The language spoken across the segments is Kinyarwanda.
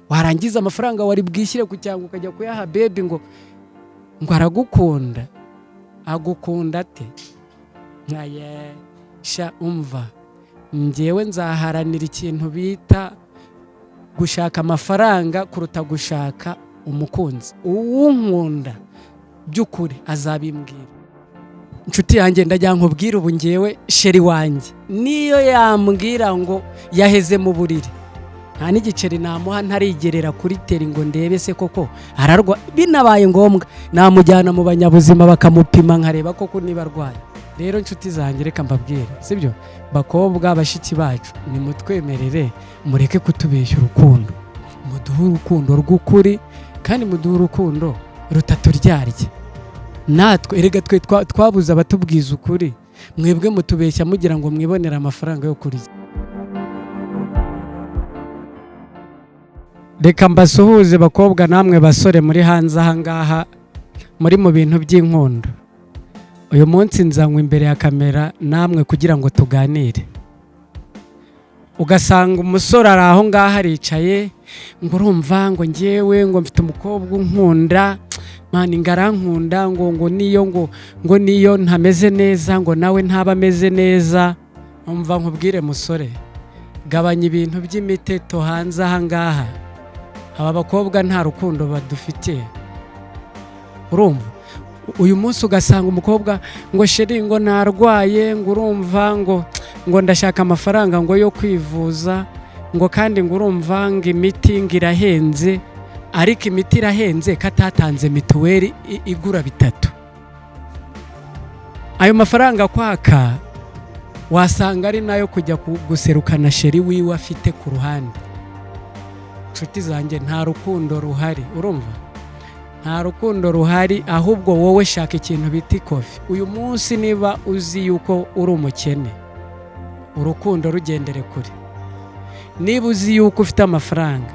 Warangiza amafaranga wari bwishyire ku cyangwa ukajya kuyaha baby ngo aragukunda. Agukunda ate? Nkaye sha, umva, njyewe nzaharanira ikintu bita gushaka amafaranga kuruta gushaka umukunzi. Uwunkunda by'ukuri azabimbwira. Inshuti yanjye, ndagira nkubwire, ubu ngewe chéri wanjye niyo yambwira ngo yaheze mu buriri, nta n'igiceri namuha ntarigerera kuri terrain ngo ndebe se koko ararwa. Binabaye ngombwa namujyana mu banyabuzima bakamupima, nkareba koko niba arwaye. Rero inshuti zanjye, reka mbabwire, sibyo? Bakobwa bashiki bacu, nimutwemerere mureke kutubeshya urukundo, muduhe urukundo rw'ukuri kandi muduhe urukundo rutaturyarya. Natwe erega twe twabuze abatubwiza ukuri. Mwebwe mutubeshya mugira ngo mwibonere amafaranga yo kurya. Reka mbasuhuze bakobwa namwe basore muri hanze aha ngaha muri mu bintu by'inkundo. Uyu munsi nzanywe imbere ya kamera namwe kugira ngo tuganire. Ugasanga umusore ari aho ngaho aricaye, ngo urumva ngo ngewe ngo mfite umukobwa unkunda, man, ngo arankunda, ngo niyo ngo niyo ntameze neza ngo nawe ntaba ameze neza. Umva nkubwire musore, gabanya ibintu by'imiteto hanze aha ngaha. Aba bakobwa nta rukundo badufitiye. Urumva uyu munsi ugasanga umukobwa ngo chéri, ngo narwaye, ngo urumva ngo ndashaka amafaranga ngo yo kwivuza, ngo kandi ngo urumva ngo imiti ngo irahenze. Ariko imiti irahenze ko atatanze mituweli igura bitatu? Ayo mafaranga kwaka wasanga ari nayo kujya guserukana chéri wiwe afite ku ruhande. Inshuti zanjye, nta rukundo ruhari. Urumva, nta rukundo ruhari. Ahubwo wowe shaka ikintu bita ikofi. Uyu munsi niba uzi yuko uri umukene, urukundo rugendere kure. Niba uzi yuko ufite amafaranga,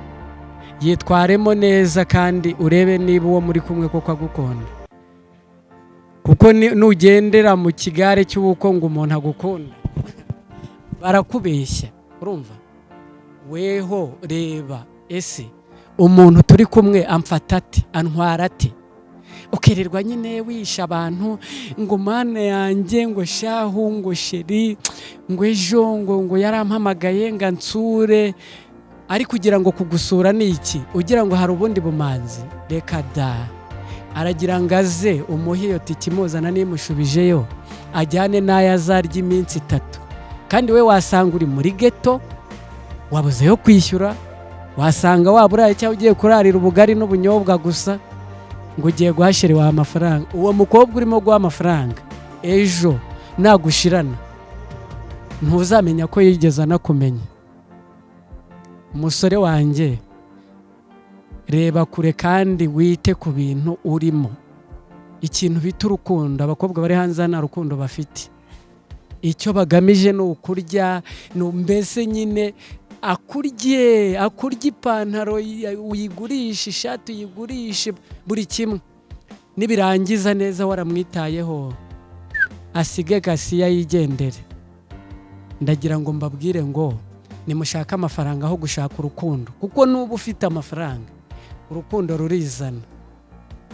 yitwaremo neza kandi urebe niba uwo muri kumwe koko agukunda. Kuko nugendera mu kigare cy'uko ngo umuntu agukunda, barakubeshya. Urumva, weho reba: ese umuntu turi kumwe amfata ate, antwara ate? Ukirirwa nyine wisha abantu ngo mana yanjye, ngo shahu, ngo chéri, ngo ejo ngo yarampamagaye ngo ansure. Ari kugira ngo kugusura ni iki? Ugira ngo hari ubundi bumanzi? Reka da. Aragira ngo aze umuhe iyo tike imuzana nimushubijeyo, ajyane n'ayo azarya iminsi 3. Kandi we wasanga uri muri ghetto, wabuze yo kwishyura, wasanga waba uraye cyangwa ugiye kurarira ubugari n'ubunyobwa gusa, ngo ugiye guha chéri wawe amafaranga. Uwo mukobwa urimo guha amafaranga, ejo nagushirana ntuzamenya ko yigeze anakumenya. Umusore wanjye, reba kure kandi wite ku bintu urimo. Ikintu bita urukundo, abakobwa bari hanze nta rukundo bafite. Icyo bagamije ni ukurya. Mbese nyine akurye, akurye ipantaro uyigurishe, ishati uyigurishe, buri kimwe. Nibirangiza neza waramwitayeho, asige gasiya yigendere. Ndagira ngo mbabwire ngo nimushake amafaranga aho gushaka urukundo, kuko nuba ufite amafaranga urukundo rurizana.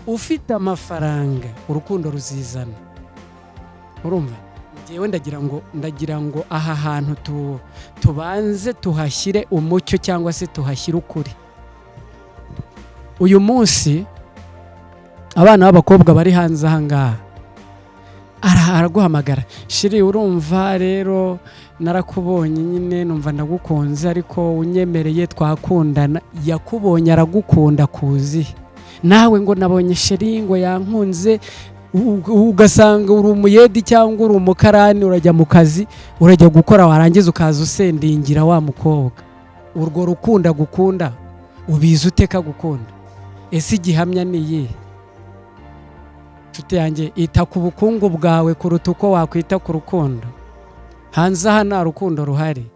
Ufite amafaranga urukundo ruzizana. Urumva, ngewe ndagira ngo aha hantu tubanze tuhashyire umucyo cyangwa se tuhashyire ukuri. Uyu munsi abana b'abakobwa bari hanze aha ngaha, araguhamagara: "Chéri, urumva rero narakubonye nyine numva ndagukunze, ariko unyemereye twakundana." Yakubonye aragukunda kuzi nawe ngo nabonye chéri ngo yankunze. Ugasanga uri umuyedi cyangwa uri umukarani, urajya mu kazi, urajya gukora, warangiza ukaza usendingira wa mukobwa. Urwo rukundo agukunda ubizi ute ko agukunda? Ese igihamya ni iyihe? Inshuti yanjye, ita ku bukungu bwawe kuruta uko wakwita ku rukundo. Hanze aha nta rukundo ruhari.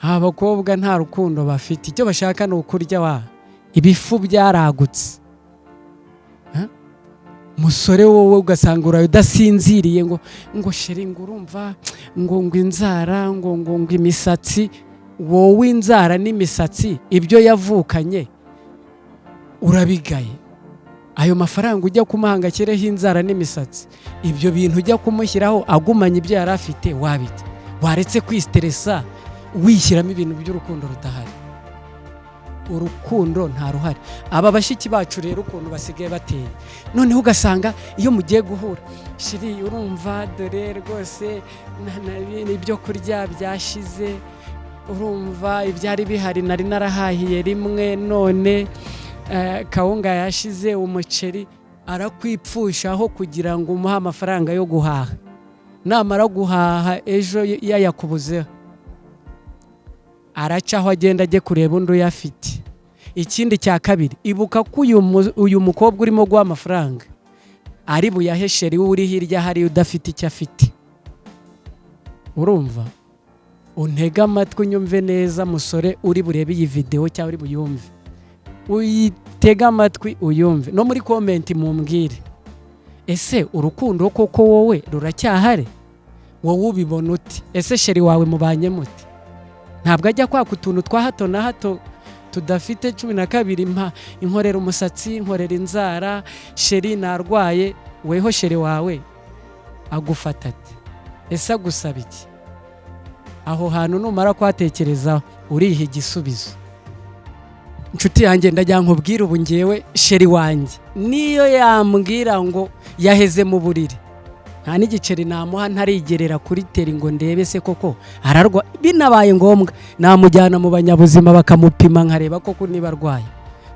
Aba bakobwa nta rukundo bafite. Icyo bashaka ni ukurya wa ibifu byaragutse. Musore wowe, ugasanga uraye udasinziriye ngo chéri, ngo urumva ngo inzara, ngo imisatsi. Wowe inzara n'imisatsi ibyo yavukanye urabigaye. Ayo mafaranga ujya kumuhanga ashyireho inzara n'imisatsi, ibyo bintu ujya kumushyiraho agumanye ibyo yari afite, wabite waretse kwisiteresa wishyiramo ibintu by'urukundo rudahari. Urukundo nta ruhari. Aba bashiki bacu rero ukuntu basigaye bateye, noneho ugasanga iyo mugiye guhura, chéri urumva dore rwose ibyo kurya byashize, urumva ibyari bihari nari narahahiye rimwe, none kawunga yashize, umuceri. Arakwipfushaho kugira ngo umuhe amafaranga yo guhaha. Namara guhaha ejo yayakubuzeho, araca aho agenda ajye kureba undi uyafite. Ikindi cya kabiri, ibuka ko uyu mukobwa urimo guha amafaranga ari buyahe chéri we uri hirya hariya udafite icyo afite. Urumva, untege amatwi unyumve neza, musore uri burebe iyi videwo cyangwa uri buyumve, uyitege amatwi uyumve, no muri comment mumbwire: ese urukundo koko wowe ruracyahari? Wowe ubibona uti? Ese chéri wawe mubanye muti? Ntabwo ajya kwaka utuntu twa hato na hato tudafite 12, mpa inkorera umusatsi, nkorera inzara, chéri narwaye. Weho chéri wawe agufata ati? Ese agusaba iki? Aho hantu numara kuhatekerezaho uriha igisubizo. Inshuti yanjye, ndagira nkubwire, ubu ngewe chéri wanjye niyo yambwira ngo yaheze mu buriri, nta n'igiceri namuha ntarigerera kuri terrain ngo ndebe se koko ararwa. Binabaye ngombwa namujyana mu banyabuzima bakamupima, nkareba koko niba arwaye.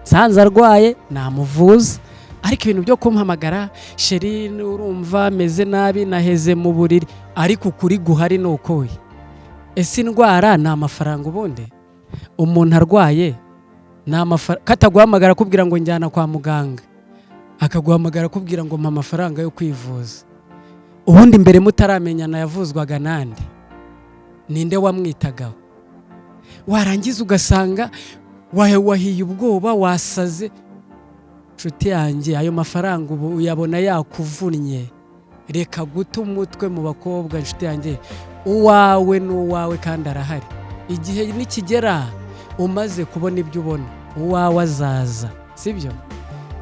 Nsanze arwaye namuvuza. Ariko ibintu byo kumpamagara, chéri urumva meze nabi, naheze mu buriri, ariko ukuri guhari ni ukuhe? Ese indwara ni amafaranga? Ubundi umuntu arwaye ni amafaranga? Kataguhamagara akubwira ngo njyana kwa muganga, akaguhamagara akubwira ngo mpa amafaranga yo kwivuza. Ubundi mbere mutaramenyana yavuzwaga nande? Ninde wamwitagaho? Warangiza ugasanga wahiye ubwoba, wasaze. Inshuti yanjye, ayo mafaranga ubu uyabona yakuvunnye. Reka guta umutwe mu bakobwa, inshuti yanjye. Uwawe ni uwawe kandi arahari. Igihe nikigera umaze kubona ibyo ubona, uwawe azaza, sibyo?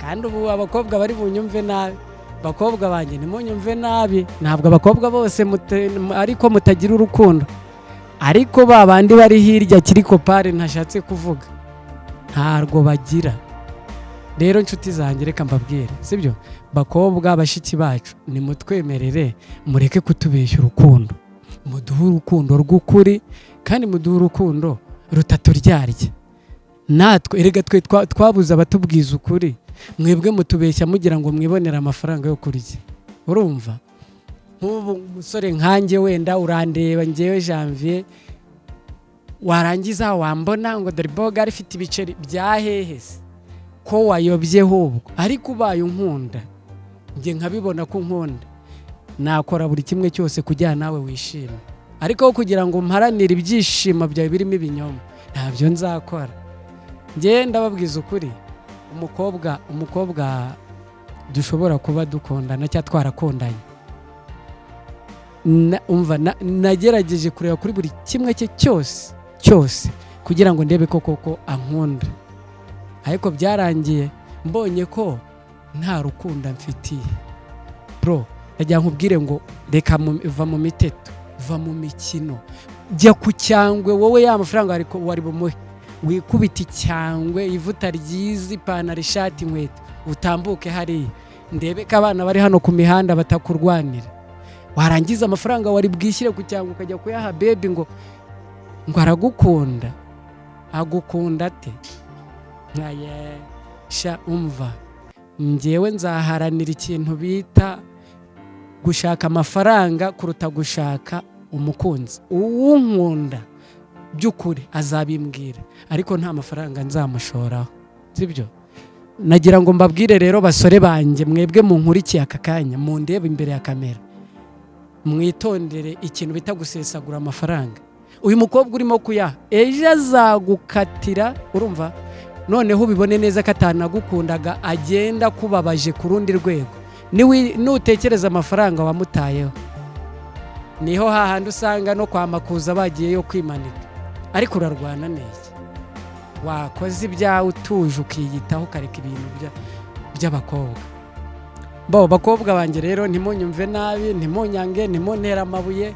Kandi ubu abakobwa bari bunyumve nabi. Bakobwa banjye, ntimunyumve nabi, ntabwo abakobwa bose ariko mutagira urukundo, ariko ba bandi bari hirya kiri kopari ntashatse kuvuga ntarwo bagira. Rero inshuti zanjye, reka mbabwire, sibyo? Bakobwa bashiki bacu, nimutwemerere mureke kutubeshya urukundo, muduhe urukundo rw'ukuri kandi muduhe urukundo rutaturyarya. Natwe erega twe twabuze abatubwiza ukuri. Mwebwe mutubeshya mugira ngo mwibonere amafaranga yo kurya. Urumva nk'ubu umusore nkanjye, wenda urandeba ngewe Janvier, warangiza wambona ngo dore boga ifite ibiceri bya hehe se ko wayobye hubwo? Ariko ubaye unkunda, njye nkabibona ko unkunda, nakora buri kimwe cyose kugira nawe wishime. Ariko kugira ngo mparanire ibyishimo byawe birimo ibinyoma, ntabyo nzakora. Njye ndababwiza ukuri, umukobwa dushobora kuba dukundana cyangwa twarakundanye, umva, nagerageje kureba kuri buri kimwe cye cyose cyose kugira ngo ndebe ko koko ankunda, ariko byarangiye mbonye ko nta rukundo amfitiye. Bro, ndagira nkubwire ngo reka va mu miteto, va mu mikino, jya ku cyangwe. Wowe ya mafaranga wari bumuhe, wikubita icyangwe, ivuta ryiza, ipantaro, ishati, inkweto, utambuke hariya ndebe ko abana bari hano ku mihanda batakurwanira. Warangiza amafaranga wari bwishyire ku cyangwe ukajya kuyaha baby ngo aragukunda. Agukunda ate? Nkaye sha, umva, njyewe nzaharanira ikintu bita gushaka amafaranga kuruta gushaka umukunzi. Uwunkunda by'ukuri azabimbwira, ariko nta mafaranga nzamushoraho, sibyo? Nagira ngo mbabwire rero, basore banjye, mwebwe munkurikiye aka kanya, mundebe imbere ya kamera, mwitondere ikintu bita gusesagura amafaranga. Uyu mukobwa urimo kuyaha, ejo azagukatira. Urumva, noneho ubibone neza ko atanagukundaga, agenda akubabaje ku rundi rwego. Nutekereza amafaranga wamutayeho, niho hahandi usanga no kwa Makuza bagiyeyo kwimanika. Ariko urarwana neza, wakoze ibyawe utuje, ukiyitaho, ukareka ibintu by'abakobwa. Bo bakobwa banjye rero, ntimunyumve nabi, ntimunyange, ntimuntere amabuye.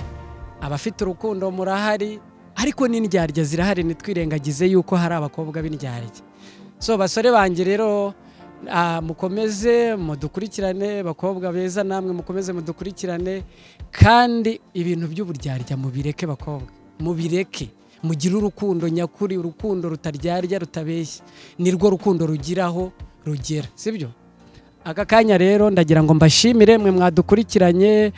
Abafite urukundo murahari, ariko n'indyarya zirahari. Ntitwirengagize yuko hari abakobwa b'indyarya. So basore banjye rero, mukomeze mudukurikirane. Bakobwa beza, namwe mukomeze mudukurikirane, kandi ibintu by'uburyarya mubireke. Bakobwa, mubireke, mugire urukundo nyakuri, urukundo rutaryarya, rutabeshya. Nirwo rukundo rugiraho rugera, sibyo? Aka kanya rero ndagira ngo mbashimire mwe mwadukurikiranye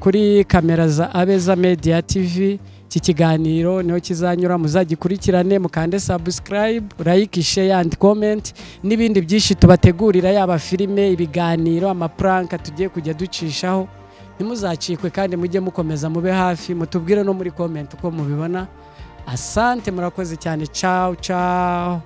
kuri kamera za Abeza Media TV. Iki kiganiro niho kizanyura, muzagikurikirane, mukande subscribe, like, share and comment, n'ibindi byinshi tubategurira, yaba filime, ibiganiro, amaprank tugiye kujya ducishaho. Ntimuzacikwe, kandi mujye mukomeza mube hafi, mutubwire no muri comment uko mubibona. Asante, murakoze cyane. Ciao ciao.